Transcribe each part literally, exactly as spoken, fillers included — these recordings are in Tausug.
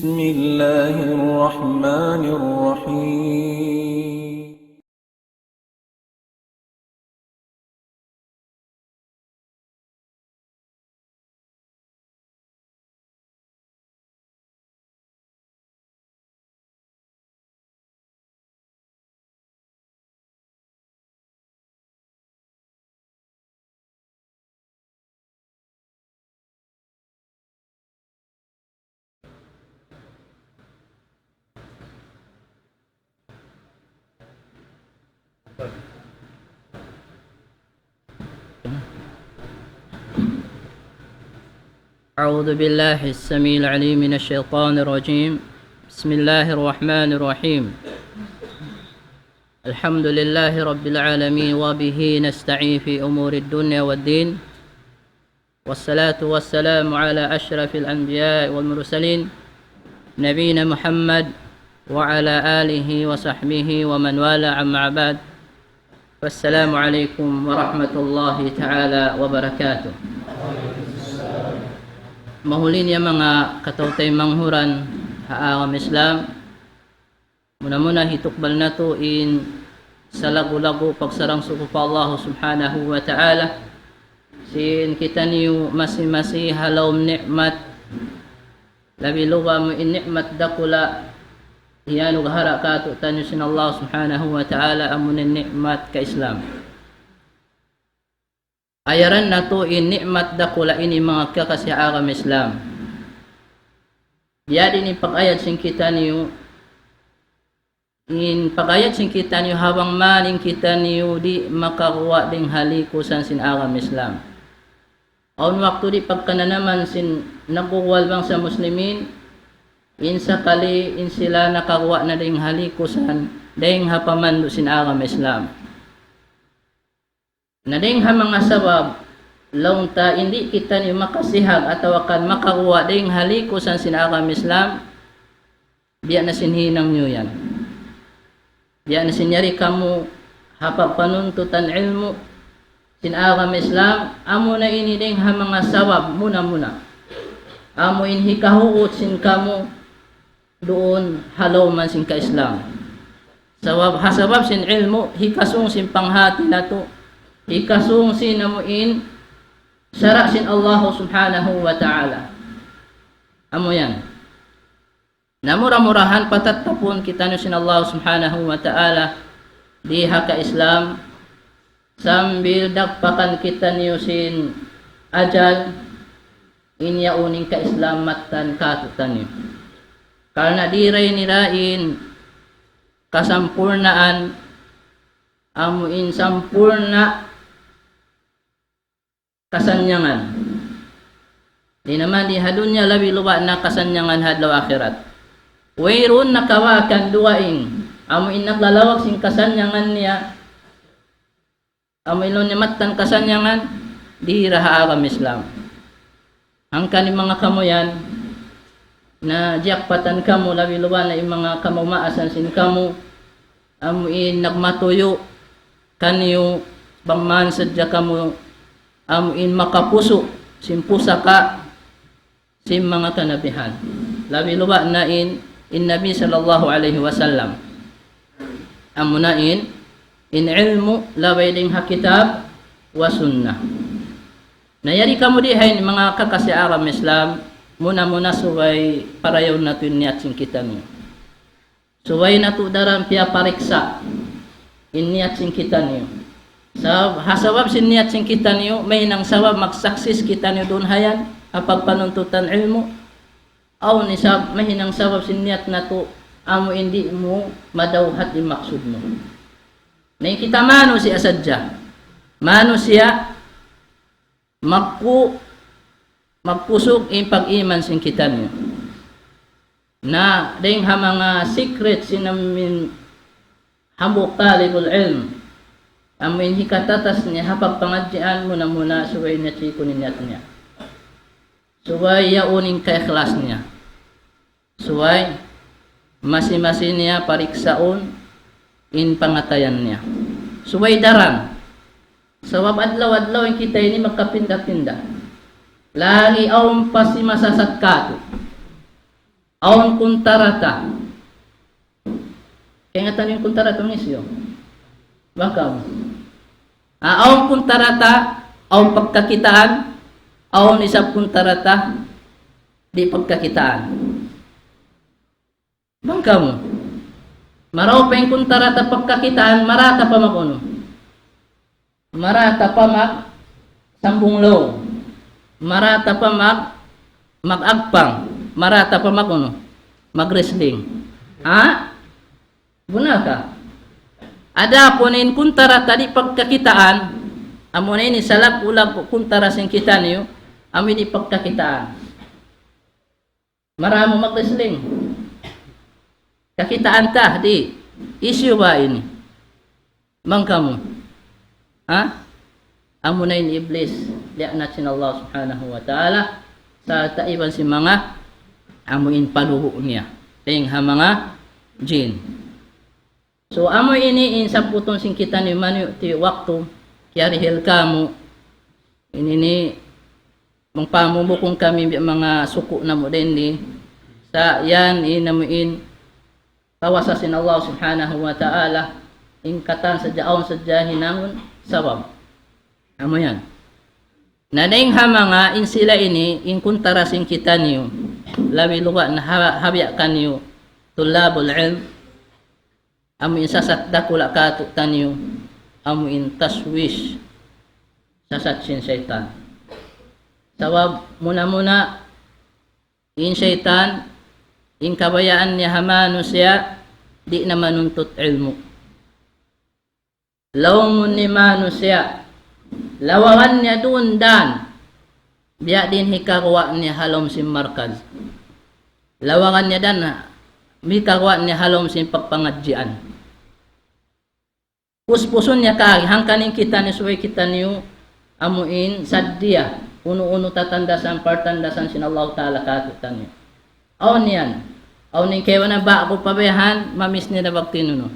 بسم الله الرحمن الرحيم. أعوذ بالله السميع العليم من الشيطان الرجيم. بسم الله الرحمن الرحيم. الحمد لله رب العالمين، وبه نستعين في أمور الدنيا والدين. والصلاة والسلام على أشرف الأنبياء والمرسلين، نبينا محمد وعلى آله وصحبه ومن والاه، أما بعد. فالسلام عليكم ورحمة الله تعالى وبركاته. Mahuli niya manga kataw-taymanghuran ha agama Islam, muna-muna hitukbal natu' in salagu-lagu pagsarang-suku pa Allah Subhanahu wa Ta'ala. Sin kitaniyu masi-masi ha lawm ni'mat, labi-labi mu in ni'mat dakula' iyanughara' kātu'niyu sin Allah Subhanahu wa Ta'ala, amu in ni'mat ka Islam. Ayaran natu' in ni'mat dakula' ini manga kakasi ha agama Islam. Biya' diin in pag-ayad sin kitaniyu, in pag-ayad sin kitaniyu ha bang man in kitaniyu di' makaguwa' dayn ha likusan sin agama Islam. Awn waktu di' pagkananaman sin nagguguwal bangsa Muslimin, in sakali in sila nakaguwa' na dayn ha likusan, dayn ha pamandu' sin agama Islam. Na dayn ha manga sabab, laung ta in di' kitaniyu makasihag atawa kan makaguwa' dayn ha likusan sin agama Islam, biya' na sin hinang niyu yan. Biya' na sin yari kamu ha pagpanuntutan ilmu' sin agama Islam, amu na ini dayn ha manga sabab muna-muna. Amu in hikahugut sin kamu duun ha lawm sin ka-Islam. Sabab, ha sabab sin ilmu', hikasūng sin panghāti natu', hikasūng sin amu in sara' sin Allah Subhanahu wa Ta'ala. Amu yan. Na mura-murahan patattapun kitaniyu sin Allah Subhanahu wa Ta'ala di ha ka-Islam, sambil dagpakan kitaniyu sin ajal, in yaun in ka-Islam mattan kātu'niyu. Karna' di' da ini da in kasampurnaan, amu in sampurna' kasannyangan. Di' naman di ha dunya, labi-labi na kasannyangan ha adlaw akhirat. Wayruun nakawakan dugaing, amu in naglalawag sin kasannyangan niya, amu in laung niya mattan kasannyangan, di' da ha agama Islam. Hangkan in manga kamu yan, na diyakpatan kamu, labi-labi na in manga kamaasan sin kamu, amu in nagmatuyu' kaniyu, bang man sadja kamu, amu in makapusu' sin pusaka' sin manga kanabihan. Labi-labi na in, in Nabi sallallahu alayhi wasallam. Amu na in, in ilmu' labay dayn ha kitab wa sunnah. Na yari kamu di ha ini manga kakasi agama Islam, muna-muna subay parayawun natu' in niyat sin kitaniyu. Subay natu' daran piyapariksa' in niyat sin kitaniyu. Sabab, ha sabab sin niyat sin kitaniyu, mahinang sabab mag-success kitaniyu duun ha yan, ha pagpanuntutan ilmu'. Awn isab, mahinang sabab sin niyat natu', amu in di' mu madawhat in maksud mu. Na in kita manusiya' sadja. Manusiya', magku-, magkusug in pag-iman sin kitaniyu. Na dayn ha manga secret sin amin hambuuk talibul ilm, amu in hikatatas niya ha pagpangadjian, muna-muna subay niya chikun in niyat niya. Subay yaun in kaikhlas niya. Subay masi-masi niya pariksaun in pangatayan niya. Subay daran. Sabab adlaw-adlaw in kita ini magkapinda-pinda. Lagi' awn pa simasasat kātu'. Awn kuntara ta. Kaingatan niyu in kuntara ta, miss, yo? Bang kamu. Ah, awn kuntara ta, awn pagkakitaan, awn isab kuntara ta, di' pagkakitaan. Bang kamu. Marayaw pa in kuntara ta pagkakitaan, marayaw ta pa mag-unu. Marayaw ta pa magsambung lawm. Marayaw ta pa mag-, mag-agpang. Marayaw ta pa mag-unu. Mag-wrestling. Ha? Bunnal ka. Adapun in kuntara ta di' pagkakitaan, amuna ini salaggu'-laggu' kuntara sin kitaniyu, amu ini pagkakitaan. Marayaw mu mag-wrestling. Kakitaan ta, di'. Issue ba ini? Bang kamu. Ha? Amuna in Iblis, liyaanat sin Allah Subhanahu wa Ta'ala, sarta' iban sin manga amu in paluhu' niya. Dayn ha manga jin. So, amu ini in sabbutun sin kitaniyu, man yu'ti waktu, kiyarihil kamu. Ini ini, magpamubukun kami biya' manga suku' namu' dayn di. Sa' yan, in amu in, kawasa sin Allah Subhanahu wa Ta'ala, in katan sadja awn sadja hinangun sabab. Amu yan. Na dayn ha manga in sila ini, in kuntara sin kitaniyu, labi luba' na ha-, ha biya' kaniyu, tulabul ilm, amu in sasat dakula' kātu'niyu, amu in taswis, sasat sin saytan. Sabab, muna-muna, in saytan, in kabayaan niya ha manusiya', di' na manuntut ilmu'. Lawmun niya manusiya', lawagan niya duun dan, biya' diin hikaruwa niya ha lawm sin markaz. Lawagan niya dan, hikaruwa niya ha lawm sin pagpangadjian. Puspusun niya kaagi, hangkan in kitaniyu, subay kitaniyu, amu in saddiya, unu-unu tatandasan, partandasan sin Allahu Ta'ala kātu'niyu. Awn yan. Awn in kaibanan ba'gu pa bihan, ma-miss niya na bang tinunu.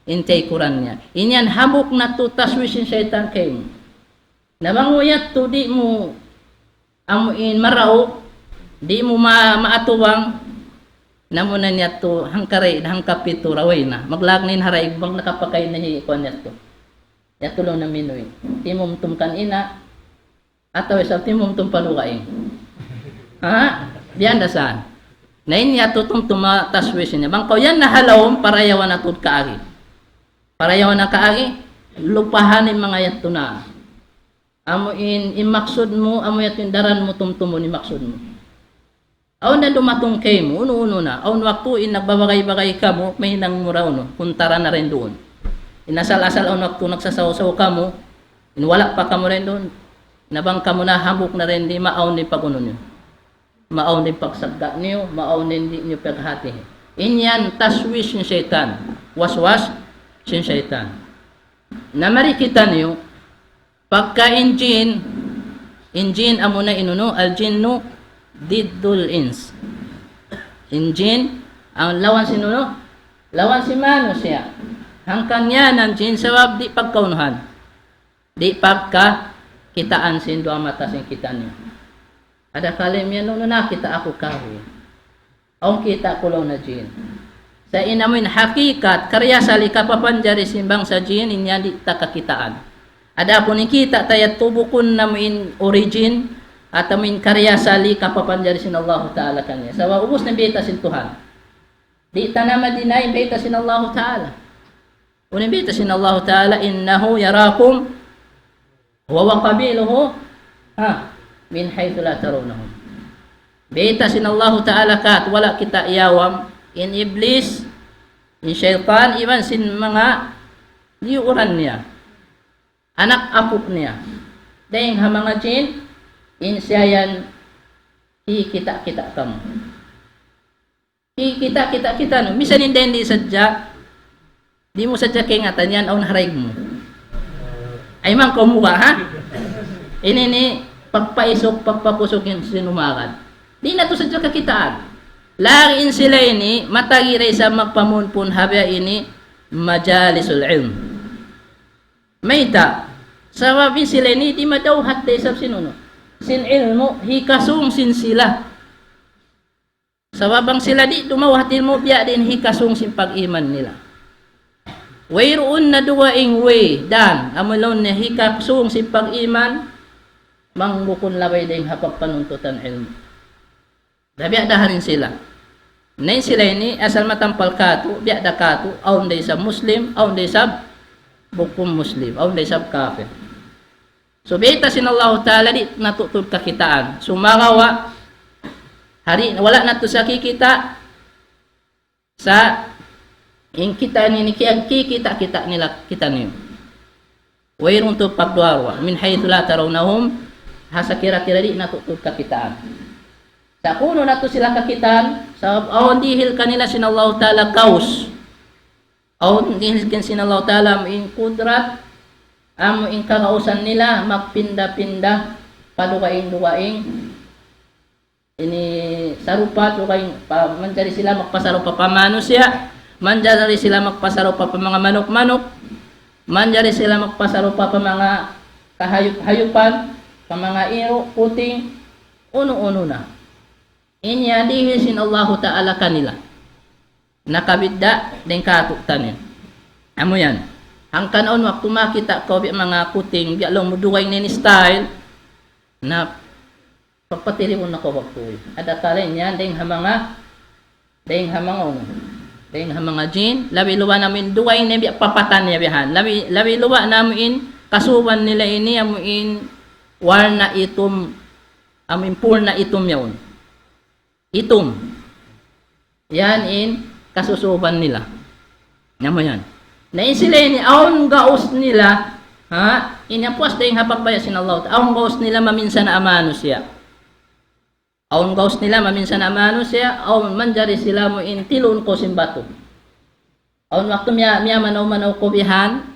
In taykuran niya. In yan hambuuk na tuud taswis sin saytan kaymu. Na bang mu yadtu di' mu amu in maraug, di' mu ma-, maatubang, na amu na in yadtu hangkaray, hangkapitu ra way na. Maglagnin haray bang nakapakain na hi kuwan yadtu. Yadtu laung na minuwi. Timumtum kan ina', atawa isab timumtum pa lugaing. Ha? Biya' da saan. Na in yadtu tumtuma taswis niya. Bang kaw yan na ha lawm, parayawan na tuud kaagi. Parayawan na kaagi, lupahan in manga yadtu na. Amu in, in maksud mu, amu yadtu in daran mu tumtumun in maksud mu. Awn na dumatung kaymu, unu-unu na. Awn waktu in nagbabagay-bagay kamu, mahinang mu ra unu, kuntara na dayn duun. In asal-asal awn waktu nagsasaw-saw kamu, in wala' pa kamu dayn duun, na bang kamu na hambuuk na dayn di, maawn in pag-unu niyu. Maawn in pagsagga' niyu, maawn in di' niyu paghatihi. In yan taswis sin saytan, waswas sin saytan. Na mari kitaniyu, pagka in jin, in jin amuna in unu, al-jinnu diddul ins. In jin, amu in lawan sin unu, lawan sin manusiya'. Hangkan yan in jin sabab di' pagkaunuhan. Di' pagkakitaan sin duwa mata sin kitaniyu. Ada kalim yan, unu, nakita' aku kaw. Awn kita' ku laung na jin. Sa' in amu in hakikat, karna' asal kapapanjari sin bangsa jin, in yan di' ta kakitaan. Adapun in kita' ta yadtu bukun na amu in origin, atawa amu in karna' asal kapapanjari sin Allahu Ta'ala kaniya. Sabab ubus na bayta' sin Tuhan. Di' ta na ma-deny bayta' sin Allahu Ta'ala. Unu in bayta' sin Allahu Ta'ala, إنه يراكم هو وقبيله، ha, من حيث لا ترونهم. Bayta' sin Allahu Ta'ala kātu', wala' kita' iyawam, in Iblis, in saytan, iban sin manga liyuuran niya. Anak apu' niya. Dayn ha manga jin, in siya yan, hikita'-kita' kamu. Hikita'-kita' kitaniyu. Misan in dayn di sadja, di' mu sadja kaingatan yan, awn ha daig mu. Ay man kaw muga, ha? Ini ini, pagpaisuk, pagpakusuk in sin umagad. Di' natu' sadja kakitaan. Lagi' in sila ini, matagi da isab magpamunpun ha biya' ini, majalisul ilm. Mayta'? Sabab in sila ini, di' madawhat da isab sin unu. Sin ilmu', hikasūng sin sila. Sabab bang sila di' dumawhat ilmu' biya' diin hikasung sin pag-iman nila. Wayruun na dugaing way, dan, amu laung niya hikasung sin pag-iman, bang bukun labay dayn ha pagpanuntutan ilmu'. Da biya' da ha yan sila. Na in sila ini, asal matampal katu', biya' da katu', awn da isab Muslim, awn da isab bukun Muslim, awn da isab kafir. So, bayta' sin Allahu Ta'ala di' natu' tuud kakitaan. Sumagawa', hari, wala' natu' sa kikita', sa' in kita ini, ki-, kikita'-kita' nila, kitaniyu. Wayruun tuud pagduwa-ruwa. من حيث لا ترونهم, ha sakira-kira di' natu' tuud kakitaan. Sa' kunu' natu' sila kakitaan, sabab awn dihil kanila sin Allahu Ta'ala gaus. Awn dihil kanila sin Allahu Ta'ala amu in kudrat, amu in kagausan nila, magpinda-pinda, pa dugaing-dugaing. Ini sarupa, dugaing, pa, manjari sila magpasarupa pa manusiya', manjari sila magpasarupa pa manga manuk-manuk, manjari sila magpasarupa pa manga kahayup-hayupan, pa manga iru', kuting, unu-unu na. Ini yan dihil sin Allahu Ta'ala kanila. Nakabidda' dayn kātu'niyu. Amu yan. Hangkan awn waktu makita' kaw biya' manga kuting, biya' laung mu dugaing in style, na pagpatilibun na kaw waktu. Adakala in yan dayn ha manga, dayn ha manga unu, dayn ha manga jin, labi luba' na amu in dugaing in biya' papatan niya bihan. Labi, labi luba' na amu in kasuban nila ini amu in warna itum, amu in purna itum yaun. Itum. Yan in kasusuban nila. Amu yan. Na in sila ini, awn gaus nila, ha? Ini in puas dayn ha pagbaya' sin Allah. Awn gaus nila maminsan ha manusiya'. Awn gaus nila maminsan ha manusiya', awn manjari sila amu in tilun kaw sin batu. Awn waktu miya-, miyamanaw-manaw kaw bihan,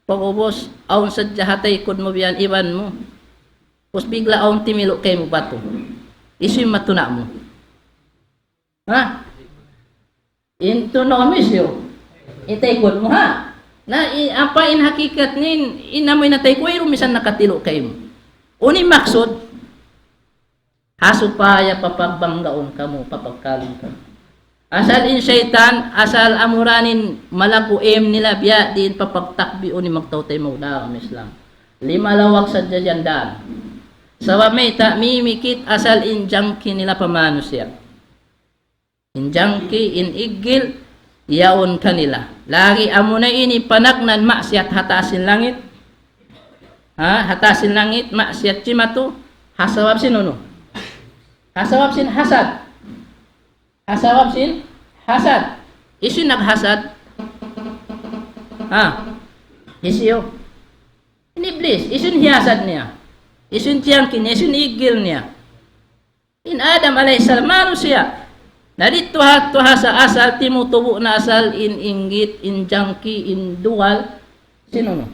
pag'ubus, awn sadja ha taykud mu bihan iban mu. Pus bigla' awn timilu' kaymu batu. Hisiyu in matuna' mu? Ha? In tuna' mu hisiyu? In taykud mu, ha? Na, i-, apa in hakikat niya, in amu in taykud, wayruun misan nakatilu' kaymu. Unu in maksud? Ha supaya papagbanggaun kamu, papagkalun kamu. Asal in saytan, asal amura in malaggu' aim nila biya' diin papagtakbiun in magtautay magdawa Islam. Lima lawag sadja yan dan. Sabab mayta', mimikit asal in jangki nila pa manusiya'. In jangki, in iggil, yaun kanila. Lagi' amuna ini panagnaan maksiyat ha taas sin langit. Ha, ha taas sin langit, maksiyat jimatu, ha sabab sin unu? Ha sabab sin hasad. Ha sabab sin hasad. Hisiyu in naghasad? Ha? Hisiyu? In Iblis. Hisiyu in hiyasad niya? Hisiyu in jangki niya? Hisiyu in iggil niya? In Adam alayhis salam, manusiya'. Na didtu ha, didtu ha sa asal, timutubu' na asal in inggit, in jangki, in dugal, sin unu?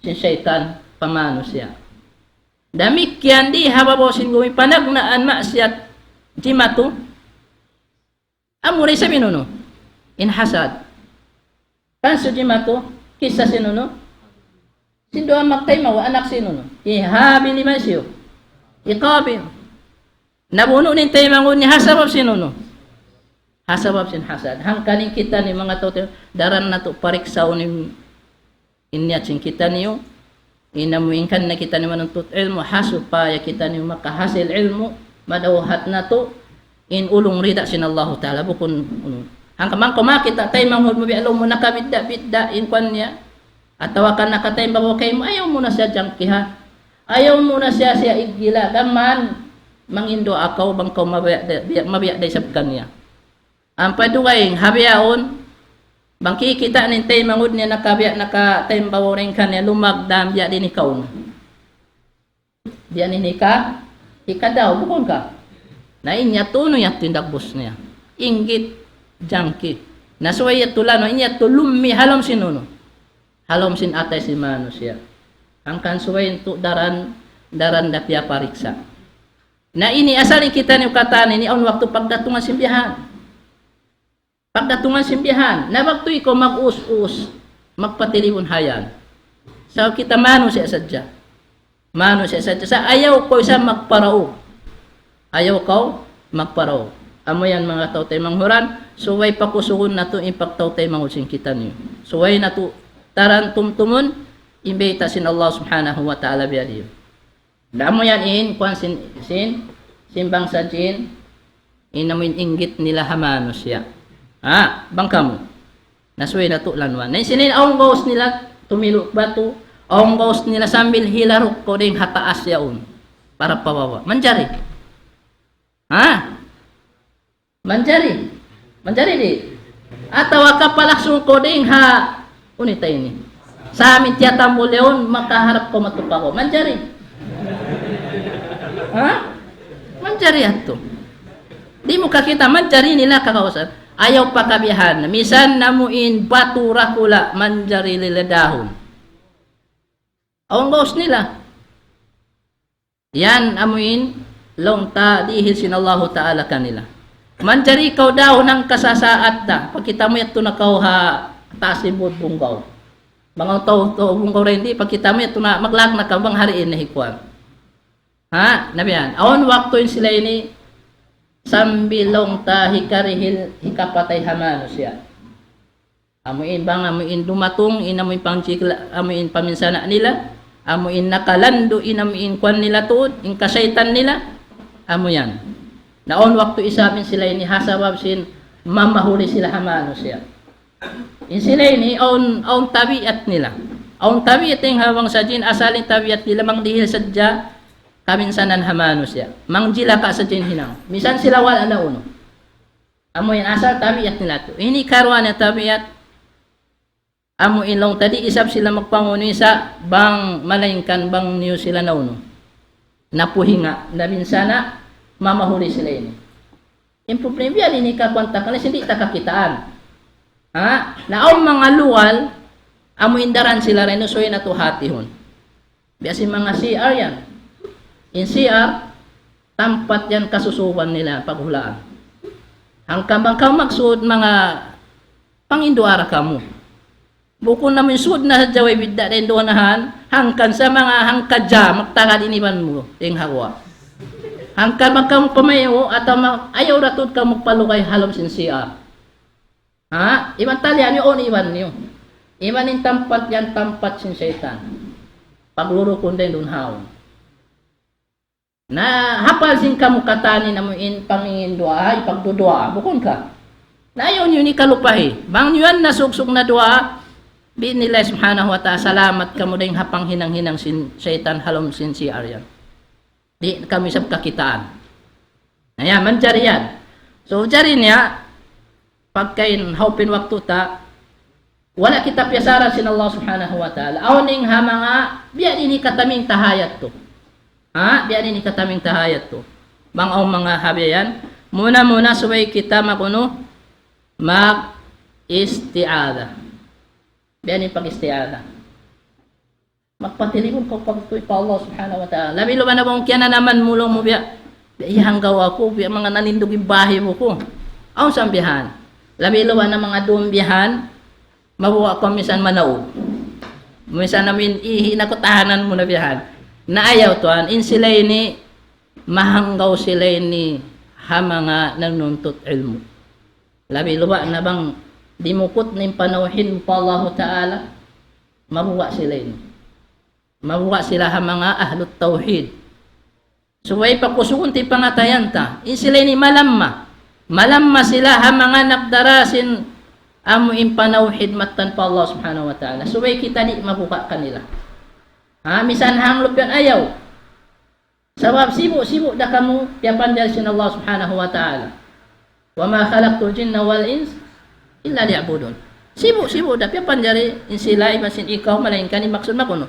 Sin saytan, pa manusiya'. Damikkiyan di ha babaw sin gumi panagnaan maksiyat jimatu. Amura isab in unu? In hasad. Kan subay jimatu, kissa sin unu? Sin duwa magtaymanghud, anak sin unu? Hi Habil iban hisiyu? Hi Qabil. Nabunu' in taymanghud niya ha sabab sin unu? Ha sabab sin hasad. Hangkan in kitaniyu manga tau, daran natu' pariksaun in, in niyat sin kitaniyu, in amu in kan na kitaniyu manuntut ilmu', ha supaya kitaniyu makahasil ilmu', madawhat natu', in ulung rida sin Allahu Ta'ala, bukun unu. Hangkan bang kaw makakita' taymanghud mu biya' laung mu nakabidda'-bidda' in kuwan niya, atawa kan nakataymanghud kaymu, ayaw mu na siya jangkihan. Ayaw mu na siya, siya iggila, gām manginduwaa kaw bang kaw mabiya' da, biya', mabiya' da isab kaniya. Ampa dugaing, ha bihaun, bang kikita' niya in taymanghud niya nakabiya', nakataymanghud dayn kaniya, lumagda' biya' diin hikaun. Biya' diin hika, hikadaw, bukun ka? Na in yadtu, unu yadtu in dagbus niya? Inggit, jangki. Na subay yadtu lanu, in yadtu lummi' ha lawm sin unu? Ha lawm sin atay sin manusiya'. Hangkan subay yadtu daran, daran da piyapariksa'. Na ini asal in kitaniyu katan ini awn waktu pagdatungan sin bihan. Pagdatungan sin bihan. Na waktu ikaw mag-us-us, magpatilibun ha yan. Sa' kita manusiya' sadja. Manusiya' sadja. Sa' ayaw kaw isab magparaug. Ayaw kaw magparaug. Amu yan manga tau taymanghud, subay pakusugun natu' in pagtautaymanghud sin kitaniyu. Subay natu' taran tumtumun in bayta' sin Allah Subhanahu wa Ta'ala biya' diin. Na amu yan in, kuwan sin, sin, sin bangsa jin, in amu in inggit nila ha manusiya'. Ha, bang kamu. Na subay natu' landuan. Na in sila in awn gaus nila tumilu' batu, awn gaus nila sambil hilaruk kaw dayn ha taas yaun. Para pababa'. Manjari. Ha? Manjari. Manjari di'. Atawa ka palaksung kaw dayn ha, unu ta ini. Sa amin tiyatambul yaun, makaharap kaw matupa kaw. Manjari. Ha? Manjari yadtu. Di' mu kakita', manjari nila kagausan. Ayaw pakabihan. Misan na amu in batu dakula', manjari nila dahun. Awn gaus nila. Yan amu in laung ta dihil sin Allahu Ta'ala kanila. Manjari kaw daw nang kasasaat da, pakita' mu yadtu na kaw ha taas sin bud bunggaw. Bang awn tau, tau bunggaw ra di', pakita' mu yadtu na maglak na kaw bang hari ini hikuan. Ha? Na biya' yan. Awn waktu in sila ini sambil laung ta hikarihil, hikapatay ha manusiya'. Amu in bang, amu in dumatung, in amu in pangjikla, amu in paminsana' nila, amu in nakalandu', in amu in kuwan nila tuud, in kasaytan nila, amu yan. Na awn waktu isab in sila ini ha sabab sin mamahuli sila ha manusiya'. In sila ini awn, awn tabiat nila. Awn tabiat in ha bangsa jin, asal in tabiat nila bang dihil sadja kaminsanan ha manusiya'. Mangjilaka sadja in hinang. Misan sila wala' na unu. Amu yan asal tabiat nila tu. Ini karuwa niya tabiat, amu in laung ta di' isab sila magpangunu isa bang malaingkan bang niyu sila naunu. Napuhinga, nabinsana', mamahuli sila ini. In problema biya' ini kakuwan ta kaniya, sin di' ta kakitaan. Ha? Na awn manga lugal, amu in daran sila rin, subay natu' hatihun. Biya' sin manga C R yan. In C R, tampat yan kasusuban nila paghulaan. Hangkan bang kamu magsud manga panginduwaa ra kamu. Bukun na amu in sud na sadja way bidda' dayn duun na han, hangkan sa manga hangka ja, magtagad in iban mu, dayn ha guwa'. Hangkan bang kamu pamayu', atawa ma-, ayaw ra tuud kamu magpalugay ha lawm sin C R. Ha? Iban talian niyu, unu iban niyu. Iban in tampat yan, tampat sin saytan. Paglurukun dayn duun haun. Na hapal sin kamu katan in amu in panginduwaa, ipagduduwaa, bukun ka. Na ayaw niyu ini kalupahi. Bang niyu yan nasugsug na duwaa, bi'idhnillah subhanahu wa ta'ala, salamat kamu dayn ha panghinang-hinang sin saytan ha lawm sin C R yan. Di' kamu isab kakitaan. Na yan, manjari yan. So, jari niya, pagkain, hawpin waktu ta, wala' kita piyasaran sin Allah Subhanahu wa Ta'ala. Awn in ha manga, biya' ini kataming tahayat tu. Ha? Biya' ini kataming tahayat tu. Bang awn manga ha biya' yan, muna-muna subay kita mag-unu, mag-isti'adha. Biya' ini pag-isti'adha. Magpatilibun kaw pagtuy pa Allah Subhanahu wa Ta'ala. Labi luba na bang kiyananaman mu laung mu biya', biya' iyahanggaw aku, biya' manga nanindug in bahi' mu ku. Awn sa bihan. Labi luba na manga dum bihan, mabuga' kaw misan manaug. Misan amu in ihi' na kaw tahanan mu na bihan. Na ayaw tuwan, in sila ini, mahanggaw sila ini ha manga nanuntut ilmu'. Labi luba na bang dimukut na in panawhid mu pa Allahu Ta'ala, mabuga' sila ini. Mabuga' sila ha manga ahlut tawhid. Subay pakusugun ta in pangatayan ta. In sila ini malamma. Malamma sila ha manga nagdara sin amu in panawhid mattan pa Allah Subhanahu wa Ta'ala. Subay kita di' mabuga' kanila. Ha, misan hanglup yan ayaw. Sabab sibu'-sibu' da kamu piyapanjari sin Allah Subhanahu wa Ta'ala. وما خلقت الجن والإنس إلا ليعبدون. Sibu'-sibu' da piyapanjari in sila iban sin ikaw, malaingkan in maksud mag-unu,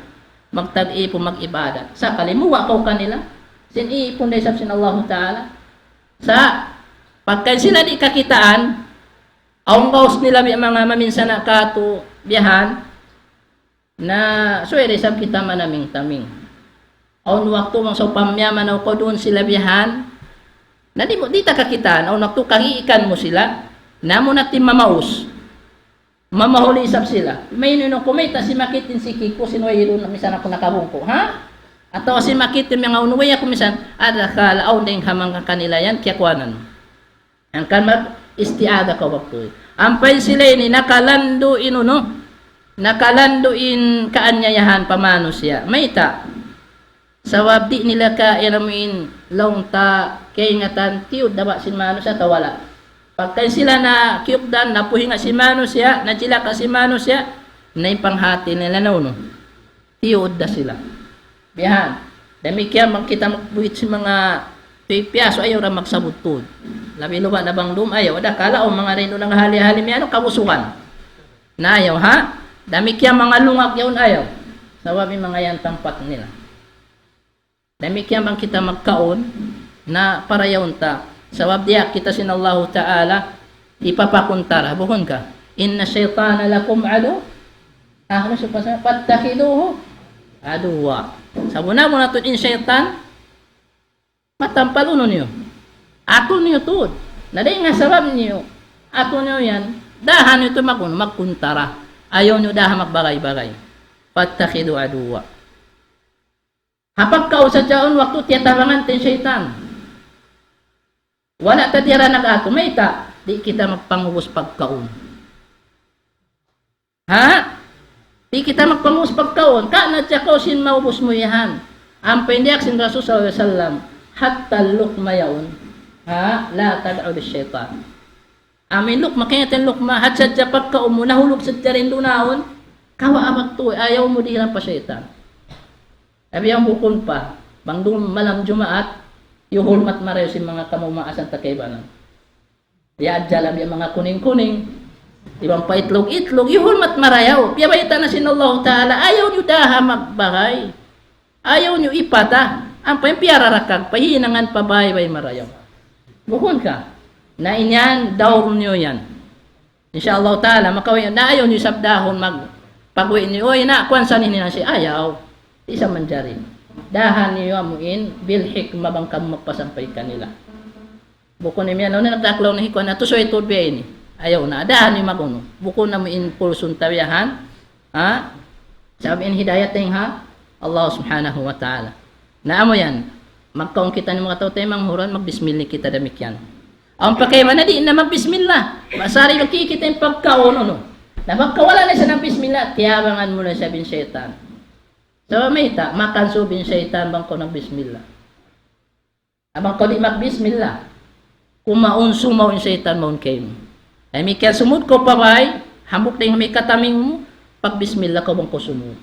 magtag-ipun, mag-ibadat. Sakali muwa' kaw kanila, sin ipun da isab sin Allahu Ta'ala. Sa' pagka sila di' kakitaan, awn gaus nila biya' manga maminsana' katu' biyahan, na subay da isab kita manaming-taming. Awn waktu bang sawpama manaw kaw duun sila biyahan, na di' mu, di' ta kakitaan, awn waktu kagiikan mu sila, na amu na timamaus. Mamahuli isab sila. Maynu-inu ku mayta' simakit in siki ku sin wayruun misan aku nakabungku', ha? Atawa simakit in manga unu way aku misan, adakala awn dayn ha manga kanila yan, kiyakuwanan. Hangkan mag-isti'adha kaw waktu. Ampa in sila ini nakalandu' in unu, nakalandu' in kaanyayahan pa manusiya'. Mayta'? Sabab di' nila ka-, amu in laung ta kaingatan tiyud da ba sin manusiya' atawa wala'. Pagka in sila nakiyukdan, napuhinga sin manusiya', najilaka sin manusiya', na in panghati nila na unu. Tiyud da sila. Bihan. Damikkiyan bang kita magbuhit sin manga piyasu, ayaw da magsabut tuud. Labi luba na bang dum, ayaw. Ada kala, o, manga rindu nanghali-hali, miyanu, kabusugan. Na ayaw, ha? Damikkiyan manga lungag yaun, ayaw. Sabab in manga yan tampat nila. Damikkiyan bang kita magkaun, na parayaw ta. Sabab diyaak kita sin Allahu Ta'ala, hipapakuntara. Bukun ka? إن الشيطان لكم عدو. Ah, unu siya pa sa-, فاتخذوه عدوا. Sabab na mu na tuud in saytan, matampal unu niyu. Atu niyu tuud. Na dayn ha sabab niyu, atu niyu yan, dahan niyu tuud mag-, magkuntara. Ayaw niyu dahan magbagay-bagay. فاتخذوه عدوا. Ha pagkaun sadja yaun waktu tiyatabangan ta in saytan. Wala' ta diyara nag-atu, mayta', di' kita magpangubus pagkaun. Ha? Di' kita magpangubus pagkaun. Ka' na siya kaw sin maubus mu yan. Ampa in diyaak sin Rasul sallallahu alayhi wasallam, حتى اللقمة yaun. Ha? لا تدع للشيطان. Amu in lukma, kaingatan lukma, hadja-hadja pagkaun mu, nahulug sadja dayn duun yaun, kawa' abak tuud, ayaw mu dihilan pa saytan. Abi yan bukun pa, bang duun malam Jumaat, hiyuhulmat marayaw sin manga kamaasan ta kaibanan. Diyaajjal abi yan manga kuning-kuning, iban pa itlug-itlug, hiyuhulmat marayaw. Piyabayta' na sin Allahu Ta'ala, ayaw niyu daha magbagay. Ayaw niyu ipata. Ampa in piyararakag, pahinangan pa bāy-bāy marayaw. Bukun ka. Na in yan, daur niyu yan. Insya Allah Ta'ala, makawi', na ayaw niyu sabdahun mag-, pagwi' niyu, "Uy, na, kuwan sa nini na siya." Ayaw. Di' sa manjari. Dahan niyu amu in, bil hikmah bang kamu magpasampay kanila. Bukun imiyan, unu, nagdaklaw na hi kuwan, atu suway tuud biya' ini. Ayaw na, dahan niyu mag-unu. Bukun amu in pulsun ta biya' yan. Ha? Sabab in hidayat dayn ha Allah Subhanahu wa Ta'ala. Na amu yan, magkaun kita ini manga tau taymanghuran, magbismillah kita damikkiyan. Awn pa kaibanan di' na magbismillah. Masari magkikita' in pagkaun, unu. Na pagka wala' na siya nagbismillah, tiyabangan mu na siya bin saytan. Sabab mayta', makan subay in saytan bang kaw nagbismillah. Bang kaw di' magbismillah, kumaun sumaw in saytan mawn kaymu. Damikkiyan sumūd kaw pa bāy, hambuuk dayn ha manga kataming mu, pagbismillah kaw bang kaw sumūd.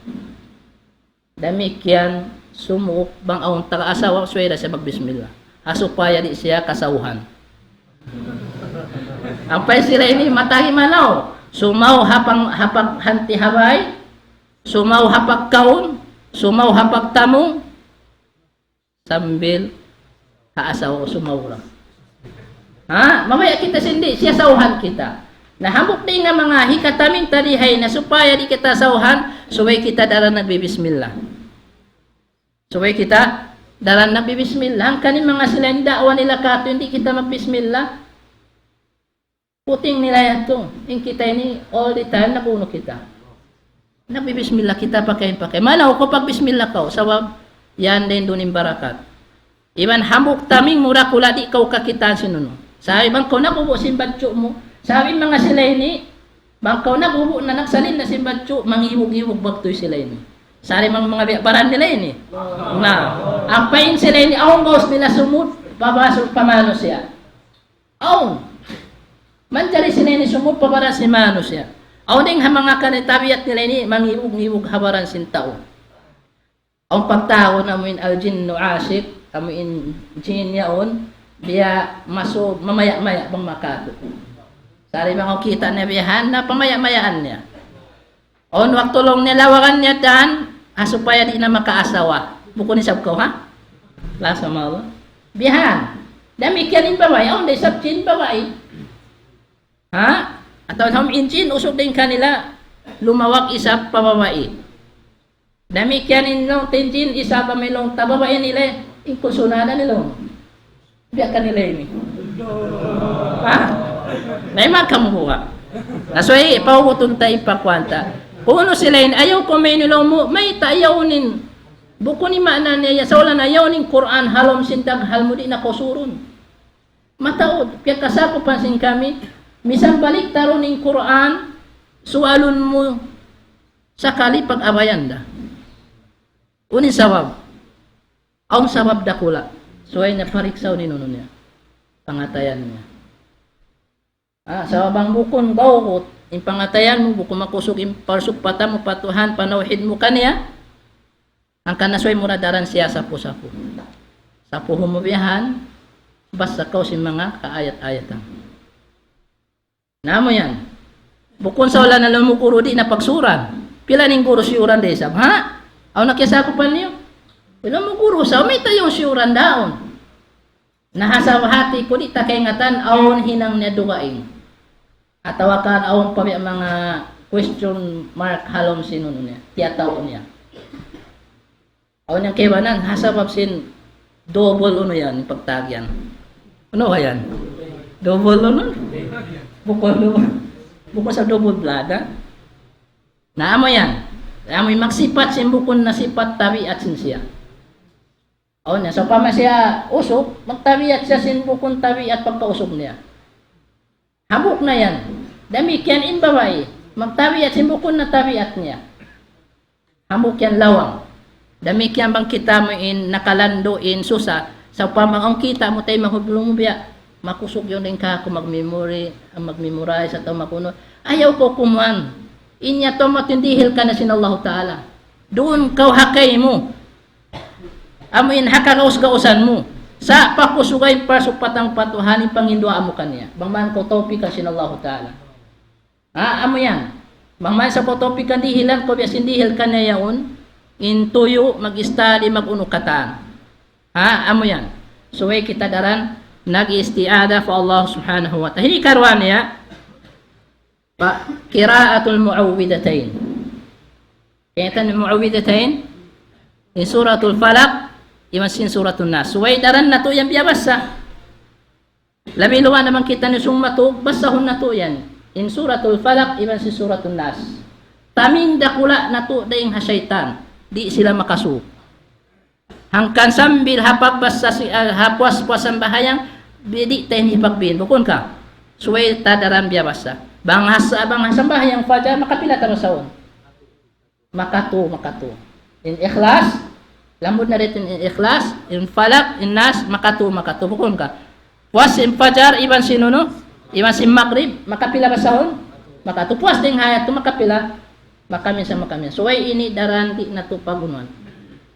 Damikkiyan sumūd bang awn taga asawa, subay da siya magbismillah. Ha supaya di' siya kasawhan. Ampa in sila ini matahi manaw. Sumaw ha pang-, ha paghanti ha bāy, sumaw ha pagkaun, sumaw ha pagtamung, sambil ha asawa sumaw ra. Ha? Mabaya' kita sin di', siyasawhan kita. Na hambuuk dayn ha manga hikataming ta di ha yan, na supaya di' kita sawhan, subay kita daran nagbibismillah. Subay kita daran nagbibismillah. Hangkan in manga sila in da'wa nila katu', di' kita magbismillah. Puting nila yadtu. In kita ini all the time nag-unu kita. Nagbibismillah kita pakain-pakain. Manaw kaw pagbismillah kaw. Sabab yan dayn duun in barakat. Iban hambuuk taming mu dakula' di' kaw kakitaan sin unu. Sabab bang kaw naghubu' sin badju' mu. Sabab in manga sila ini, bang kaw naghubu' na nagsalin na sin badju', mangibug-ibug bagtuy sila ini. Sabab manga, manga biya' baran nila ini. Na, ampa in sila ini, awn gaus nila sumūd, pabasu pa manusiya'. Awn. Manjari sila ini sumūd pa baran sin manusiya'. Awn dayn ha manga kan tabiat nila ini, mangibug-ngibug ha baran sin tau. Awn pagtawagun amu in al-jinnu ashik, amu in jin yaun, biya' masu mamaya'-maya' bang makatu'. Sari bang kita' niya biya' yan, na pamaya'-mayaan niya. Awn waktu laung niya lawagan niya dan, ha supaya di' na makaasawa. Bukun isab kaw, ha? Lasa mawa. Bihan. Damikkiyan in babai, awn da isab jin babai. Ha? Atawa awn jin usug dayn kanila, lumawag isab pa babai. Damikkiyan in laung ta in jin isab amu in laung ta babai nila, in kunsunada nila. Biya' kanila ini. Ha? Na iman kamu buka. Na subay, paubutun ta in pakuwan ta. Kunu' sila in, ayaw kaw mainu laung mu, mayta' ayaw niyu. Bukun in maana niya, sa' wala' na ayaw niyu in Qur'an, ha lawm sin daghal mu di' na kaw surun. Mataud, piyagkasakupan sin kami, misan baliktarun in Qur'an, suwalun mu sakali pag-abayan da. Unu in sabab? Awn sabab dakula'. Subay niya pariksaun in unu niya. Pangatayan niya. Ah, sabab bang bukun gawgut, in pangatayan mu, bukun makusug in parsukpatan mu pa Tuhan, panawhid mu kaniya, hangkan na subay mu da daran siya sapu-sapu. Sapuhun mu biya' yan, basa kaw sin manga kaayat-ayatan. Na amu yan. Bukun sa wala' na lumuguru di' na pagsuran. Pila in guru siyuran da isab, ha? Awn na kiyasakupan niyu? Pila mu guru sa, mayta' yan siyuran daun. Na ha sabab hati ku di' ta kaingatan, awn hinang niya dugaing. Atawa kan awn pa biya' manga question mark ha lawm sin unu niya, tiyataw niya. Awn yan kaibanan, ha sabab sin double unu yan, pagtag yan. Unu ba yan? Double unu? Bukun double. Bukun sa double blood, ha? Na amu yan. Amu in magsipat sin bukun na sipat tabiat sin siya. Awn yan, sawpama siya usug, magtabiat siya sin bukun tabiat pagkausug niya. Hambuuk na yan. Damikkiyan in babai, magtabiat sin bukun na tabiat niya. Hambuuk yan lawang. Damikkiyan bang kita' mu in nakalandu' in susa, sawpama awn kita' mu taymanghud, bukun mu biya', makusug yan dayn kāku' mag-memory, mag-memorize atawa mag-unu. Ayaw kaw kumuan. In yadtu amu in dihil kaniya sin Allahu Ta'ala. Duun kaw ha kaymu. Amu in ha kagaus-gausan mu. Sa' pakusuga in parsukpatan pa Tuhan in panginduwaa mu kaniya. Bang man kaw tawpikan sin Allahu Ta'ala. Ha, amu yan. Bang man sa kaw tawpikan dihilan kaw biya' sin dihil kaniya yaun, in tuyu', mag-study, mag-unu katan. Ha, amu yan. Subay kita daran nag-isti'adha pa Allah Subhanahu wa Ta'ala. Hikaruwa niya, pa qira'atul mu'awwidhatayn. Kaingatan mu'awwidhatayn, in Suratul Falaq, iban sin Suratul Nas. Subay daran natu' yan biyabasa. Labi luba' na bang kitaniyu sumūng matug, basahun natu' yan. In Suratul Falaq, iban sin Suratul Nas. Taming dakula' natu' dayn ha saytan. Di' sila makasūd. Hangkan sambil ha pagbasa si, ah, ha puas-puas sambahayang, di', di' ta ini hipagbin. Bukun ka? Subay ta daran biyabasa. Bang ha sa-, bang ha sambahayang fajar, makapila ta basahun? Makatu, makatu. In Ikhlas, lamud na rin in Ikhlas, in Falaq, in Nas, makatu, makatu. Bukun ka? Puas sin Fajar, iban sin unu, iban sin Magrib, makapila basahun? Makatu. Puas dayn ha ayat tu, makapila? Makaminsan, makaminsan. Subay ini daran di' natu' pagunuan.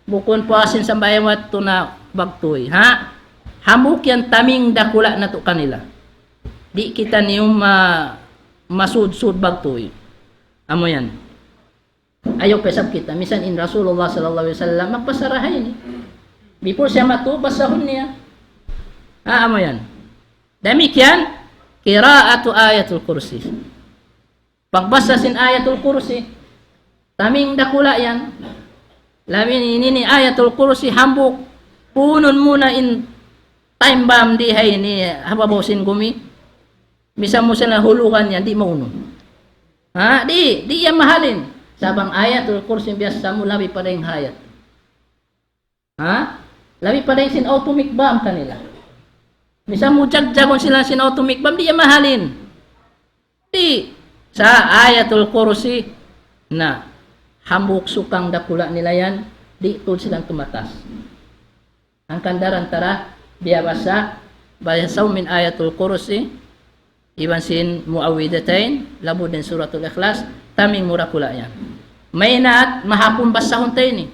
Bukun puas sin sambahayang waktu na bagtuy, ha? Hambuuk yan taming dakula' natu' kanila. Di' kitaniyu ma-, masudsud bagtuy. Amu yan. Ayaw pa isab kita. Misan in Rasulullah sallallahu alayhi wasallam, magpasara ha ini. Before siya matug, basahun niya. Ah, amu yan. Damikkiyan, qira'atu Ayatul Kursi. Pagbasa sin Ayatul Kursi, taming dakula' yan. Labi ini, ini Ayatul Kursi hambuuk, puunun mu na in time bomb di ha ini, ha babaw sin gumi. Misan mu sila hulugan yan, di' maunu. Ha? Di', di' yan mahalin. Sa' bang Ayatul Kursi biyasa mu, labi pa dayn ha ayat. Ha? Labi pa dayn sin atomic bomb kanila. Misan mu jagjagun sila sin atomic bomb, di' yan mahalin. Di'. Sa' Ayatul Kursi, na, hambuuk sukang dakula' nila yan, di' tuud sila tumatas. Hangkan daran ta da biyabasa, basahun in Ayatul Kursi, iban sin Muawwidhatayn, labi dayn Suratul Ikhlas, taming mura kula' yan. Maynaat, mahapun basahun ta ini.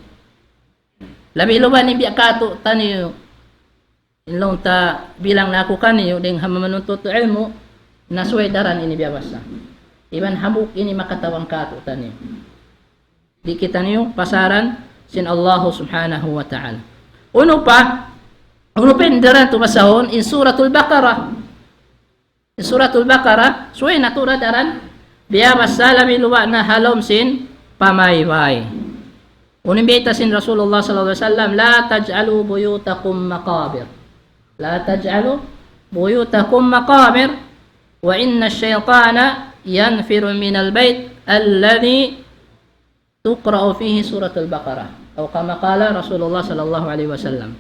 Labi luba' in biya' katu' taniyu, in laung ta bilang na aku kaniyu, dayn ha manga manuntut ilmu', na subay daran ini biyabasa. Iban hambuuk ini makatabang katu' taniyu. Di' kitaniyu pasaran sin Allahu Subhanahu wa Ta'ala. Unu pa, unu pa in daran tu basahun, in Suratul Baqarah. In Suratul Baqarah, subay natu' da daran biyabasa labi luba' na ha lawm sin pamaybay. Unu in bayta' sin Rasulullah sallallahu alayhi wasallam, لا تجعلوا بيوتكم مقابر. لا تجعلوا بيوتكم مقابر، وإن الشيطان ينفر من البيت الذي تقرأ فيه سورة البقرة، أو كما قال رسول الله صلى الله عليه وسلم.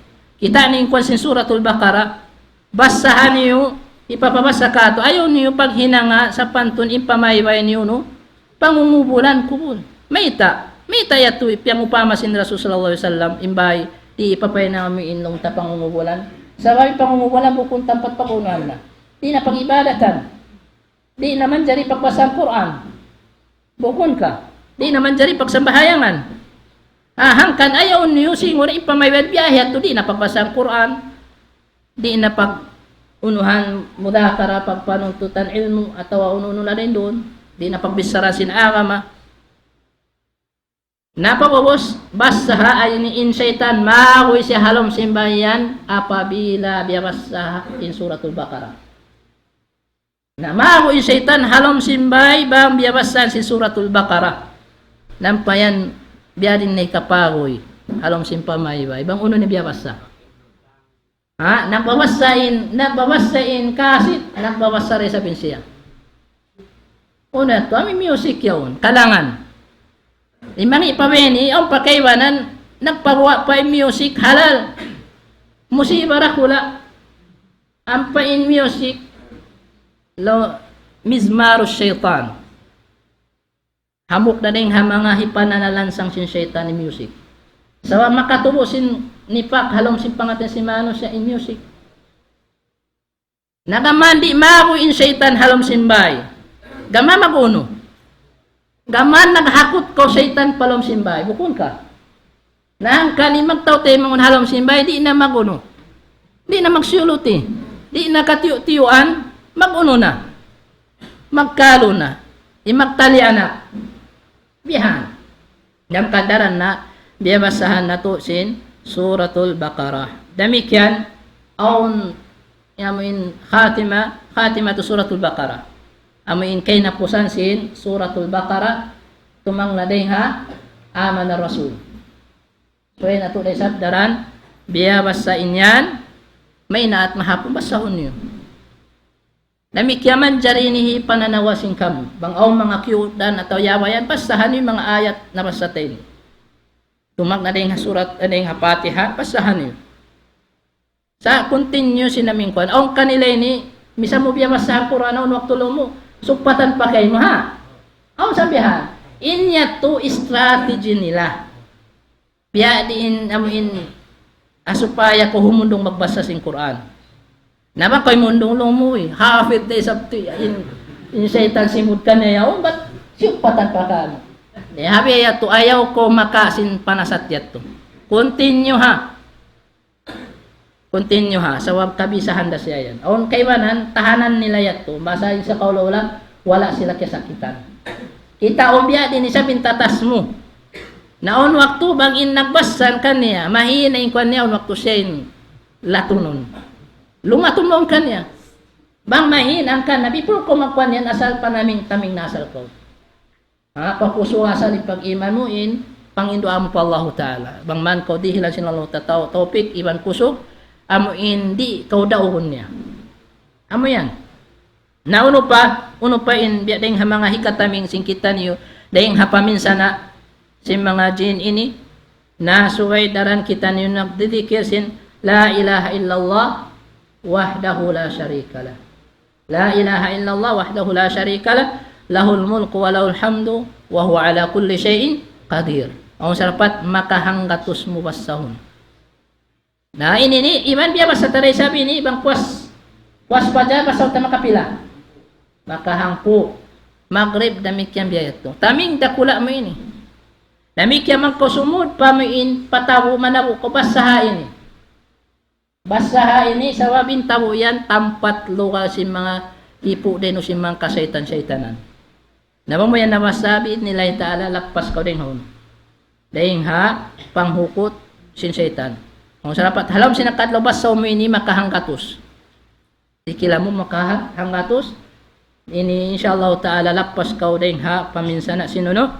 Kita' niyu in kuwan sin Suratul Baqarah, Basaha niyu, hipapabasa katu', ayaw niyu paghinanga sapantun in pamaybay niyu, unu, pangungubulan kubul. Mayta', mayta' yadtu piyangupama sin Rasul sallallahu alayhi wasallam, in bāy, di' hipapahinang amu in laung ta pangungubulan. Sabab in pangungubulan bukun tampat pag-unuhan na. Di' na pag-ibadatan. Di' na manjari pagbasa Qur'an. Bukun ka. Di' na manjari pagsambahayangan. Ah, hangkan ayaw niyu singun in pamaybay biya' ha yadtu, di' na pagbasa Qur'an. Di' na pag-unuhan mudhakara, pagpanuntutan ilmu', atawa unu-unu na dayn duun. Di' na pagbichara sin agama. Na pag'ubus, basaha ini in saytan, maguy siya ha lawm sin bāy yan, apabila biya' basaha in Suratul Baqarah. Na maguy in saytan ha lawm sin bāy, bang biya' basahan sin Suratul Baqarah. Nampa yan, biya' diin na hikapaguy ha lawm sin pamaybay. Bang unu in biya' basa. Ha, nagbabasa in, nagbabasa in kasit, nagbabasa da isab in siya. Unu yadtu, amu in music yaun, kalangan. In manga pa bini, awn pa kaibanan, nagpaguwa' pa in music halal. Musiba dakula'. Ampa in music, laung, mizmaru shaytan. Hambuuk da dayn ha manga hipananalansang sin saytan in music. Sabab makatubu' sin nifaq ha lawm sin pangatayan sin manusiya' in music. Na gām di' maguy in saytan ha lawm sin bāy. Gām mag-unu. Gām naghakut kaw saytan pa lawm sin bāy. Bukun ka. Na hangkan in magtau-tau mangun ha lawm sin bāy, di' na mag-unu. Di' na magsiyuluti. Di' na katiyu'-tiyuan, mag-unu na. Magkalu na. In magtali anak. Bihan. Dayn ha kadaran na, biya' basahan natu' sin Suratul Baqarah. Damikkiyan, awn, amu in khatima, khatimatu Suratul Baqarah. Amu in kahinapusan sin Suratul Baqarah, tumangla dayn ha, Amanar Rasul. So, yan natu' da isab daran, biya' basa in yan, maynaat mahapun basahun niyu. Damikkiyan manjari ini hipananawa sin kamu. Bang awn manga kiyuudan atawa yawa yan, basahan niyu manga ayat nabasa ta ini. Tumagna' dayn ha surat, eh, dayn ha Fatiha, basahan niyu. Sa' continue sin amu in kuwan. Awn kanila ini, misan mu biya' basahan Qur'an, awn waktu lumu', sugpatan pa kaymu, ha? Awn sabihan, in yadtu strategy nila. Biya' diin amu in, ah, supaya kaw humundung magbasa sin Qur'an. Na bang kaw humundung lumu', eh, hafid da isab tu, in, in saytan simud kaniya yaun, bat siyugpatan pa kaniya. Di' ha biya' yadtu, ayaw kaw maka sin panasat yadtu. Continue ha. Continue ha, sabab kabisahan da siya yan. Awn kaibanan, tahanan nila yadtu. Basta in sa kaula-ula, wala' sila kiyasakitan. Kitaun biya' diin isab in tatas mu. Na awn waktu bang in nagbasa kaniya, mahina in kuwan niya, awn waktu siya in latunun. Lumatun mawn kaniya. Bang mahina in kuwan, na before kaw magkuwan yan, asal panaming-taming na asal kaw. Ha, papusuha sa in pag-iman mu in, panginduwaa mu pa Allahu Ta'ala. Bang man kaw dihilan sin Allahu Ta'ala taw-, tawpik, iban kusug, amu in di' kaw daugun niya. Amu yan. Na unu pa, unu pa in, biya' dayn ha manga hikataming sin kitaniyu, dayn ha paminsana', sin manga jin ini, na subay daran kitaniyu nagdidikir sin, لا إله إلا الله وحده لا شريك له. لا إله إلا الله وحده لا شريك له، له الملك وله الحمد وهو على كل شيء قدير. Awn sa dapat makahanggatus mu basahun. Na ini ini, iban biya' basa ta da isab ini, bang puas, puas fajar basa ta makapila. Makahangpu'. Magrib damikkiyan biya' yadtu. Taming dakula' mu ini. Damikkiyan bang kaw sumud pa mu in, patabu' manabu' kaw basaha ini. Basaha ini sabab in tabu' yan tampat lugal sin manga ipu' dayn sin manga kasaytan-saytanan. Na bang mu yan nabasa, bi'idhnillahi ta'ala, lappas kaw dayn ha unu. Dayn ha panghukut sin saytan. Awn sa dapat ha lawm sin hangka adlaw basahu mu ini makahanggatus. Dikila mu makahanggatus. Ini insya Allah ta'ala lappas kaw dayn ha paminsana' sin unu,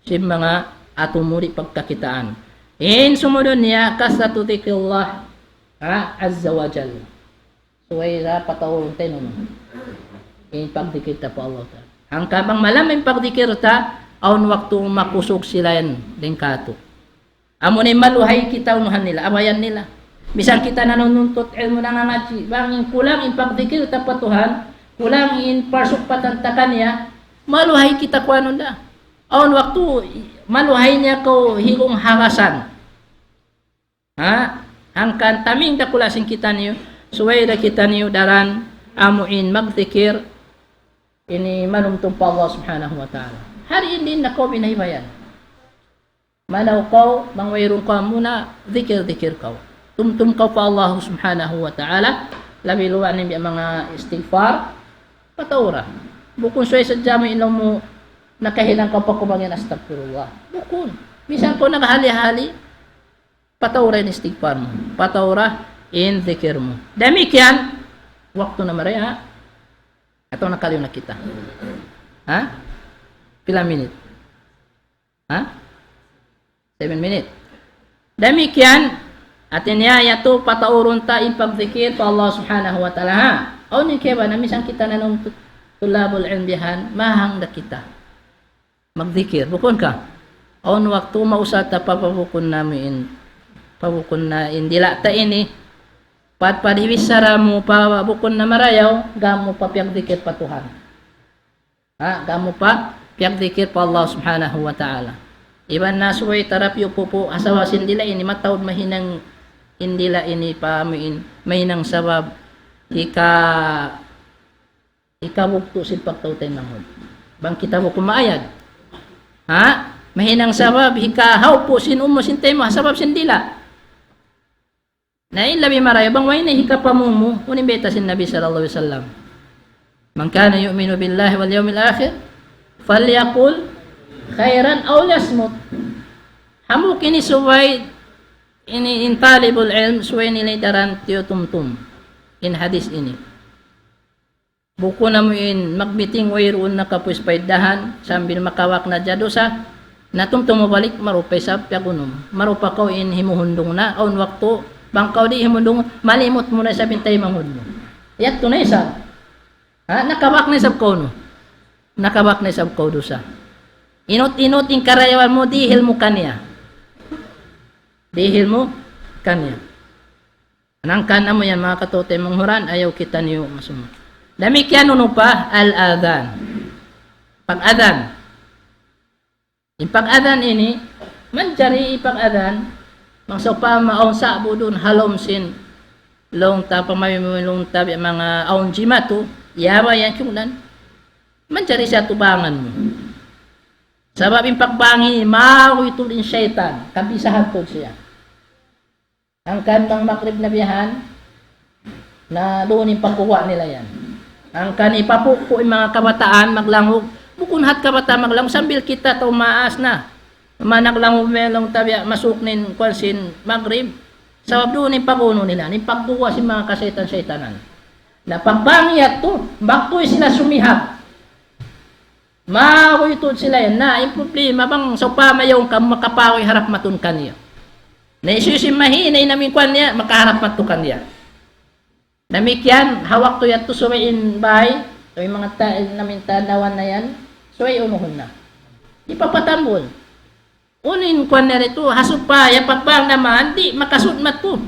sin manga atu mu di' pagkakitaan. In sumud niya كثرة ذكر الله, ha, عز وجل. Subay da pataurun ta in unu, in pagdikir ta pa Allah ta'ala. Hangkan bang malamma in pagdikir ta, awn waktu makusug sila yan dayn kātu'. Amu na in maluhay kita unuhan nila, abayan nila. Misan kita nanununtut ilmu, nangangadji', bang in kulang in pagdikir ta pa Tuhan, kulang in parsukpatan ta kaniya, maluhay kita kuanun da. Awn waktu, maluhay niya kaw higung hagasan. Ha? Hangkan taming dakula' sin kitaniyu, subay da kitaniyu daran amu in magdikir, ini manumtum pa Allah Subhanahu wa Ta'ala. Hari ini na kaw binaybayan. Manaw kaw, bang wayruun kaw muna, dikir-dikir kaw. Tumtum kaw pa Allah Subhanahu wa Ta'ala, labi luwa' na in manga istighfar, pataura. Bukun subay sadja mu in laung mu nakahinang kaw pa kumangan astagfirullah. Bukun. Misan kaw naghali-hali, pataura in istighfar mu. Pataura in dikir mu. Damikkiyan, waktu na mari, ha? Atawa nakaliyu na kita? Ha? Pila minit? Ha? Seven minute. Damikkiyan, hati niya yadtu pataurun ta in pagdikir pa Allah Subhanahu wa Ta'ala, ha? Awn in kaibanan, misan kita nanung tu-, tulabul ilm bihan, mahang da kita magdikir. Bukun ka? Awn waktu mausa ta pa, pa bukun namu in, pa bukun na in dila' ta ini, pad-, pad hibichara mu pa bukun na marayaw, gam mu pa piyagdikir pa Tuhan. Ha, gam mu pa piyagdikir pa Allah Subhanahu wa Ta'ala. Iban na subay ta da piyupupu', ha sabab sin dila' ini mataud mahinang in dila' ini pa amu in, mahinang sabab hika-, hikabugtu' sin pagtaw taymanghud. Bang kita bukun maayad. Ha? Mahinang sabab hikahaupu' sin umu sin taymanghud, ha sabab sin dila'. Na in labi marayaw bang way na hikapamumu, unu in bayta' sin Nabi sallallahu alayhi wasallam. من كان يؤمن بالله واليوم الآخر فليقل خيرا أو ليصمت. Hambuuk ini subay, ini in talibul ilm, subay nila daran tiyutumtum in hadith ini. Bukun amu in magmiting wayruun na kapus paidahan, sambil makawak na hadja dusa, na tumtum mu balik, marupa isab piyagunum. Marupa kaw in himuhundung na, awn waktu, bang kaw di' himuhundung, malimut mu na isab in taymanghud mu. Yadtu na isab. Ha? Nakawak na isab kaw, no? Nakawak na isab kaw dusa. Inut-inut in karayawan mu, dihil mu kaniya. Dihil mu kaniya. Hangkan amu yan, manga kataymanghuran, ayaw kitaniyu masumu. Damikkiyan unu pa, al-adhan. Pag-adhan. In pag-adhan ini, manjari in pag-adhan, bang sawpama awn sa'bu duun ha lawm sin, laung ta pamay mu, laung ta biya' manga awn jimatu, yaba yan kiyugdan. Manjari siya tubangan mu. Sabab in pagbang ini, mawi tuud in saytan, kabisahan tuud siya. Hangkan bang magrib na bihan, na duun in pagkuha' nila yan. Hangkan ipapuku' in manga kabataan maglangug, bukun hat kabataan maglangug, sambil kita tau maas na. Managlangug melong tabiya' masuk in kuwan sin magrib. Sabab duun in pag-unu nila, in pagkuha' sin manga kasaytan-saytanan. Na pagbang yadtu, baktu sila sumihab. Mawi tuud sila yan. Na, in problema bang sawpama yaun kamu makapawi harap matun kaniya. Na hisiyu-siyu in mahina in amu in kuwan niya, makaharap matun kaniya. Damikkiyan, ha waktu yadtu subay in bay, subay manga ta-, in amu in tanawan na yan, subay unuhun na. Ipapatambul. Unu in kuwan niya ditu, ha supaya pagbang naman, di' makasud matun.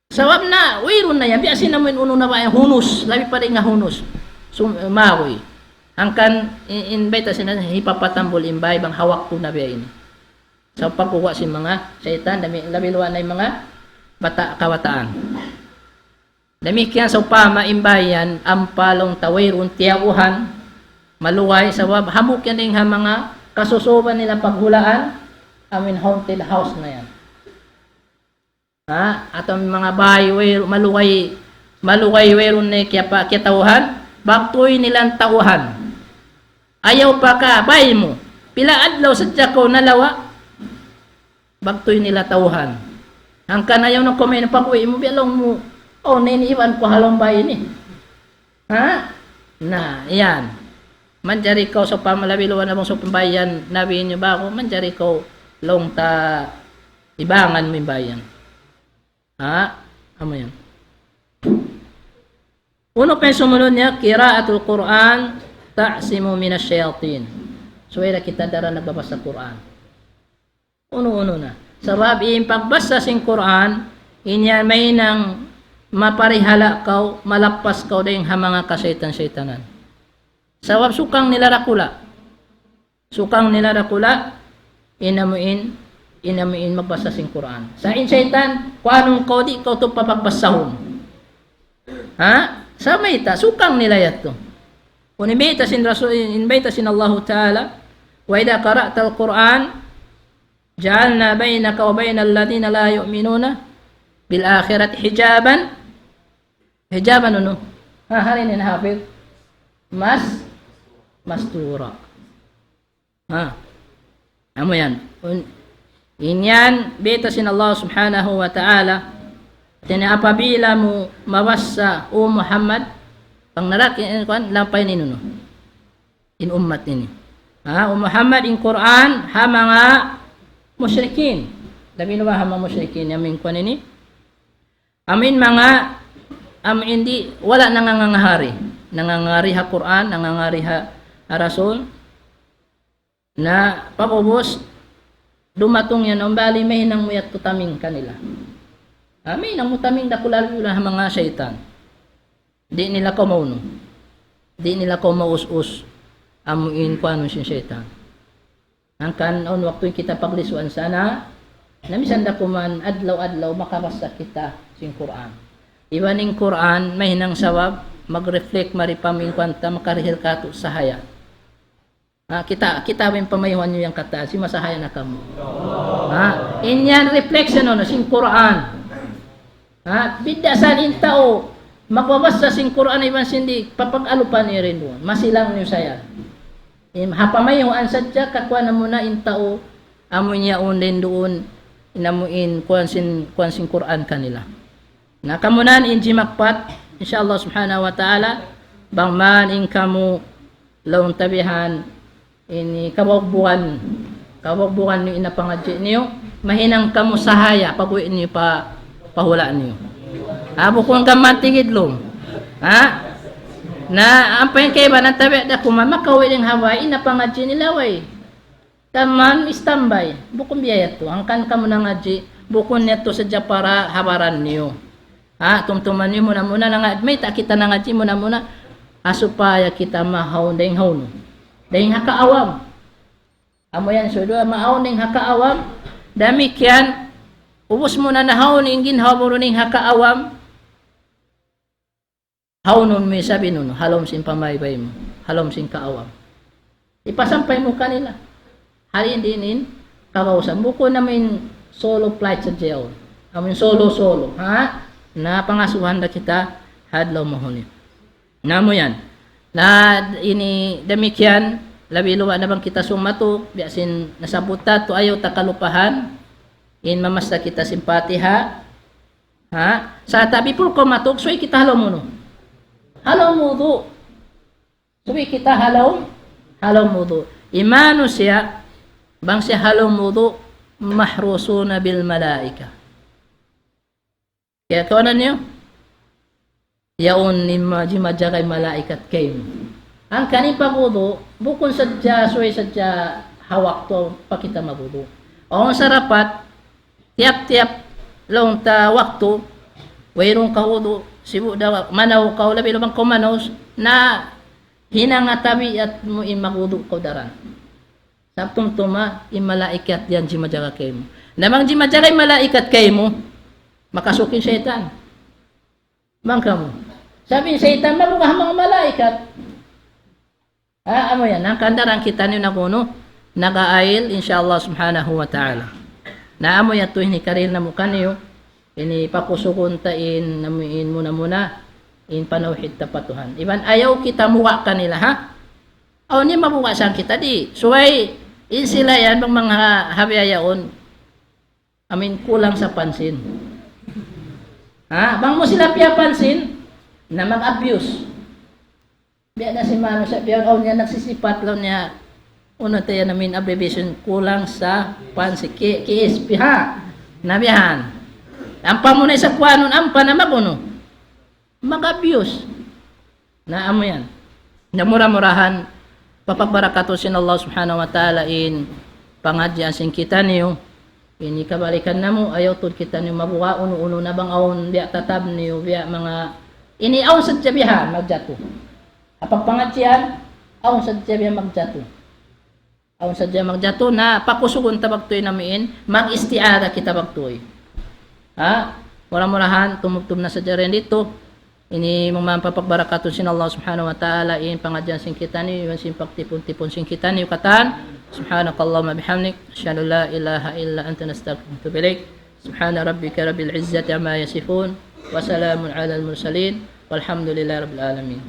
Sabab na, wayruun na yan. Biya' sin amu in unu na ba yan, hunus. Labi pa dayn ha hunus. Sum-, mawi. Hangkan, in, in bayta' sin hipapatambul in bay bang ha waktu na biya' ini. Sa' pagkuha' sin manga saytan, labi, labi luwa na in manga bata', kabataan. Damikkiyan sawpama in bay yan, ampa laung ta wayruun tiyauhan, maluhay, sabab hambuuk yan dayn ha manga kasusuban nila paghulaan, amu in haunted house na yan. Ha? Atawa manga bay, way, maluhay, maluhay wayruun na kiyapa-, kiyatauhan, bagtuy nila tauhan. Ayaw pa ka, bay mu. Pila adlaw sadja kaw nalawa', bagtuy nila tauhan. Hangkan ayaw na kaw mayan pag-uwi' mu, biya' laung mu, "Oh, na ini iban ku ha lawm bay ini." Ha? Na, yan. Manjari kaw sawpama labi luwa na bang sawpama yan, nabi niyu baku, manjari kaw laung ta ibangan mu in bay yan. Ha? Amu yan. Unu pa in sumunud niya, قراءة القرآن تعصم من الشياطين. Subay da kita daran nagbabasa Qur'an. Unu-unu na. Sabab in pagbasa sin Qur'an, In yan mahinang maparihala' kaw, malappas kaw dayn ha manga kasaytan-saytanan. Sabab sukang nila dakula'. Sukang nila dakula', in amuin, in amuin magbasa sin Qur'an. Sa' in saytan, kuanun kaw di' kaw tuud papagbasahun. Ha? Sa' mayta', sukang nila yadtu. Unu in bayta' sin Rasul, in bayta' sin Allahu Ta'ala, وإذا قرأت القرآن جعلنا بينك وبين الذين لا يؤمنون بالآخرة حجابا. Hijaban unu? Ha, hal ini in hafidh. Mas, mastura. Ha. Amu yan. Un-, in yan, bayta' sin Allah Subhanahu wa Ta'ala. Hāti niya apabila mu mabassa, O Muhammad, pangnarak in kuwan, lampay in unu, in ummat ini. Ha, O Muhammad, in Qur'an, ha manga mushrikin. Labi na ba ha manga mushrikin, amu in kuwan ini. Amu in manga, amu in di', wala' nangangahari. Nangangahari ha Qur'an, nangangahari ha, ha Rasul. Na pag'ubus, dumatung yan, umbali mahinang mu yadtu taming kanila. Ah, mahinang mu taming dakula' ha manga saytan. Di' nila kaw maunu. Di' nila kaw maus-us. Amu in kuanun sin saytan. Hangkan awn waktu in kita paglisuan sana, na misan da kuman adlaw-adlaw makabassa kita sin Qur'an. Iban in Qur'an, mahinang sabab, mag-reflect mari pa amu in kuwan ta, makarihil katu' sahaya. Ah, kita, kita in pamayhuan niyu yan katan, simasahaya na kamu. Ha? In yan reflection unu, sin Qur'an. Ha? Bidda' sa in tau, magbabassa sin Qur'an iban sin di', papag-alupan niyu duun. Masilang niyu sa yan. In, ha pamayhuan sadja, kakuan na muna in tau, amu in yaun duun, in amu in, kuwan sin, kuwan sin Qur'an kanila. Na kamu nan in jimakpat, insya Allah subhanahu wa ta'ala, bang man in kamu laung ta bihan, ini kabugbugan, kabugbugan niyu in pangadji' niyu, mahinang kamu sahaya, pag-uwi' niyu pa, pa hula' niyu. Ha, bukun kamu mantigid lum. Ha? Na, ampa in kaibanan tabi' da kuman, makauwi' dayn ha bay, in pangadji' nila way. Kamu man standby, bukun biya' yadtu. Hangkan kamu nangadji', bukun yadtu sadja para habaran niyu. Ha, tumtuman niyu muna-muna nangadji', mayta' kita nangadji' muna-muna, ha, supaya kita mahawn dayn ha unu. Dayn ha kaawam. Amu yan, sudua mahawn dayn ha kaawam. Damikkiyan, ubus mu na nahawn in ginhawa-baran dayn ha kaawam. Hawnun mu isab in unu, ha lawm sin pamaybay mu, ha lawm sin kaawam. Ipasampay mu kanila. Hal ini in kagausan. Bukun amu in solo flight sadja yaun. Amu in solo-solo. Ha? Na pangasubuhan da kita ha adlaw mahuli. Na amu yan. Na ini damikkiyan, labi luba' na bang kita sumatu, biya' sin nasabbut ta tu ayaw ta kalupahan, in mamassa kita sin Fatiha, Ha? Sa' ta before kaw matug, subay kita ha lawm unu. Ha lawm wudu'. Subay kita ha lawm, ha lawm wudu'. In manusiya', bang siya ha lawm wudu', mahrusuna bil malaika. Kaya kawanan niyu? Yaun in ma-, jimajaga in malaikat kaymu. Hangkan in pagwudu', bukun sadja, subay sadja ha waktu pa kita magwudu'. Awn sarapat, tiyap-tiyap laung ta waktu, wayruun kaw wudu', sibu' da manaw kaw, labi-labi bang kaw manaw, na hinang ha tabiat mu in magwudu' kaw daran. Sabab tumtuma in malaikat yan jimajaga kaymu. Na bang jimajaga in malaikat kaymu, makasuk in saytan. Bang kamu. Sabab in saytan mabuga' ha manga malaikat. Ah, amu yan. Hangkan daran kitaniyu nag-unu, nag-aail, insya Allah subhanahu wa ta'ala. Na amu yan tuud in hikarihil namu' kaniyu, ini pakusugun ta in, amu in muna-muna, in panawhid ta pa Tuhan. Iban ayaw kita mabuga' kanila, ha? Awn ini mabuga' sa kita di'. Subay, in sila yan, bang manga ha-, ha biya' yaun. Amu in kulang sa pansin. Ha? Bang mu sila piyapansin, na mag-abuse. Biya' na sin manusiya', biya' awn niya nagsisipat laung niya, unu ta yan amu in abbreviation, kulang sa pansin, K-, K S P, ha? Na biya' yan. Ampa mu na isab kuanun, ampa na mag-unu. Mag-abuse. Na amu yan. Na mura-murahan, papagbarakatun sin Allah subhanahu wa ta'ala in pangadjian sin kitaniyu. Ini kabalikan namu', ayaw tuud kitaniyu mabuga' unu-unu na bang awn biya' tatab niyu, biya' manga, ini awn sadja biya' ha, magjatu. Ha pagpangadjian, awn sadja biya' magjatu. Awn sadja magjatu, na pakusugun ta bagtuy namiin, mag-isti'adha kita bagtuy. Ha? Mura-murahan, tumubtub na sadja rin didtu. Ini manga pagbarakatun sin Allah subhanahu wa ta'ala, in pangadjian sin kitaniyu, iban sin pagtipun-tipun sin kitaniyu katan. سبحانك اللهم وبحمدك، أشهد أن لا إله إلا أنت، نستغفرك ونتوب إليك. سبحان ربك رب العزة عما يصفون، وسلام على المرسلين، والحمد لله رب العالمين.